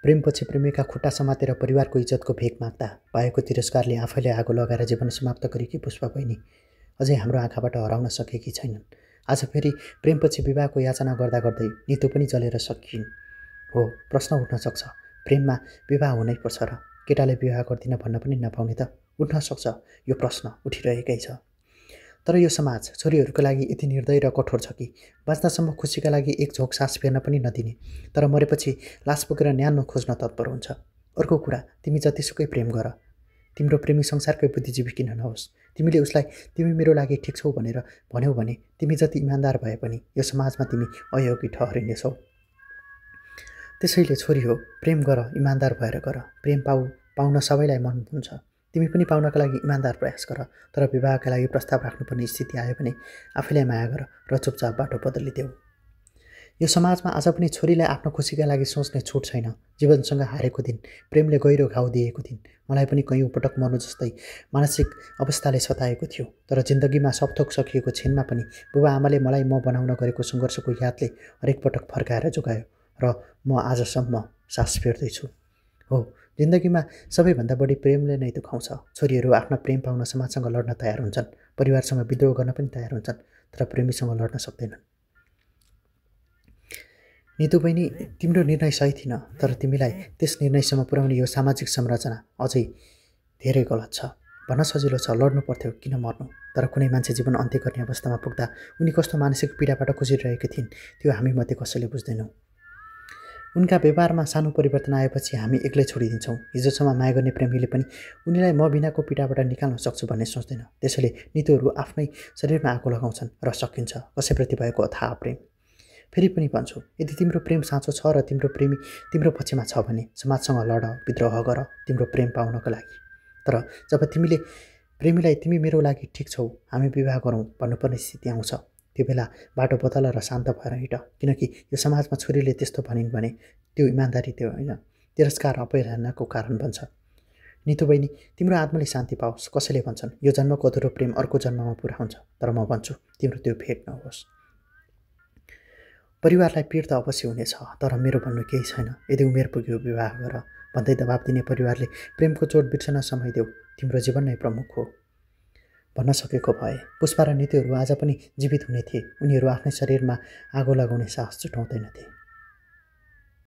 प्रेमपछि प्रेमिका खुट्टा समातेर परिवारको इज्जतको भेक माग्दा भएको तिरस्कारले आफैले आगो लगाएर जीवन समाप्त गरेकी पुष्पा बहिनी अझै हाम्रो आँखाबाट हराउन सकेकी छैनन्। आज फेरि प्रेमपछि विवाहको याचना गर्दा गर्दै नितो पनि जलेर सकिन्। हो, प्रश्न उठ्न सक्छ, प्रेममा विवाह हुनैपर्छ र केटाले विवाह गर्दिन भन्न पनि नपाउने त उठ्न सक्छ। यो प्रश्न उठिरहेकै छ। तर यो समाज छोरीहरूको लागि यति निर्दय र कठोर छ कि बाँच्दासम्म खुसीका लागि एक झोक सास फेर्न पनि नदिने, तर मरेपछि लास बोकेर न्यानो खोज्न तत्पर हुन्छ। अर्को कुरा, तिमी जतिसुकै प्रेम गर, तिम्रो प्रेमी संसारकै बुद्धिजीवी किन नहोस्, तिमीले उसलाई तिमी मेरो लागि ठिक छौ भनेर भन्यौ भने तिमी जति इमान्दार भए पनि यो समाजमा तिमी अयोग्य ठहरिनेछौ। त्यसैले छोरी हो, प्रेम गर, इमान्दार भएर गर। प्रेम पाउन सबैलाई मन हुन्छ। तिमी पनि पाउनका लागि इमान्दार प्रयास गर। तर विवाहका लागि प्रस्ताव राख्नुपर्ने स्थिति आयो भने आफैलाई माया गर र चुपचाप बाटो बदलिदेऊ। यो समाजमा आज पनि छोरीलाई आफ्नो खुसीका लागि सोच्ने छुट छैन। जीवनसँग हारेको दिन, प्रेमले गहिरो घाउ दिएको दिन मलाई पनि कैयौँ पटक मर्नु जस्तै मानसिक अवस्थाले सताएको थियो। तर जिन्दगीमा सबथोक सकिएको क्षणमा पनि बुबा आमाले मलाई म बनाउन गरेको सङ्घर्षको यादले हरेक पटक फर्काएर जोगायो र म आजसम्म सास फेर्दैछु। हो, जिन्दगीमा सबैभन्दा बढी प्रेमले नै दुखाउँछ। छोरीहरू आफ्ना प्रेम पाउन समाजसँग लड्न तयार हुन्छन्, परिवारसँग विद्रोह गर्न पनि तयार हुन्छन्, तर प्रेमीसँग लड्न सक्दैनन्। नितु बहिनी, तिम्रो निर्णय सही थिएन, तर तिमीलाई त्यस निर्णयसम्म पुर्याउने यो सामाजिक संरचना अझै धेरै गलत छ। भन्न सजिलो छ, लड्नु पर्थ्यो, किन मर्नु? तर कुनै मान्छे जीवन अन्त्य गर्ने अवस्थामा पुग्दा उनी कस्तो मानसिक पीडाबाट गुज्रिरहेकी थिइन् त्यो हामी मध्ये कसैले बुझ्दैनौँ। उनका व्यवहारमा सानो परिवर्तन आएपछि हामी एक्लै छोडिदिन्छौँ। हिजोसम्म माया गर्ने प्रेमीले पनि उनीलाई म बिनाको पीडाबाट निकाल्न सक्छु भन्ने सोच्दैन। त्यसैले नितुहरू आफ्नै शरीरमा आगो लगाउँछन् र सकिन्छ कसैप्रति भएको अथाह प्रेम। फेरि पनि भन्छु, यदि तिम्रो प्रेम साँचो छ र तिम्रो प्रेमी तिम्रो पक्षमा छ भने समाजसँग लड, विद्रोह गर तिम्रो प्रेम पाउनको लागि। तर जब तिमीले प्रेमीलाई तिमी मेरो लागि ठिक छौ, हामी विवाह गरौँ भन्नुपर्ने स्थिति आउँछ, त्यो बेला बाटो बदल र शान्त भएर हिँड। किनकि यो समाजमा छोरीले त्यस्तो भनिन् भने त्यो इमान्दारी त्यो होइन, तिरस्कार अपहेलनाको कारण बन्छ। नितु बहिनी, तिम्रो आत्माले शान्ति पाओस्। कसैले भन्छन् यो जन्मको अधुरो प्रेम अर्को जन्ममा पुरा हुन्छ, तर म भन्छु तिम्रो त्यो भेट नहोस्। परिवारलाई पीड त अवश्य हुनेछ, तर मेरो भन्नु केही छैन। यदि उमेर पुग्यो विवाह गर भन्दै दबाब दिने परिवारले प्रेमको चोट बिर्सन समय देऊ, तिम्रो जीवन नै प्रमुख हो भन्न सकेको भए पुष्पा र नितुहरू आज पनि जीवित हुने थिए। उनीहरू आफ्नै शरीरमा आगो लगाउने साहस जुटाउँदैनथे।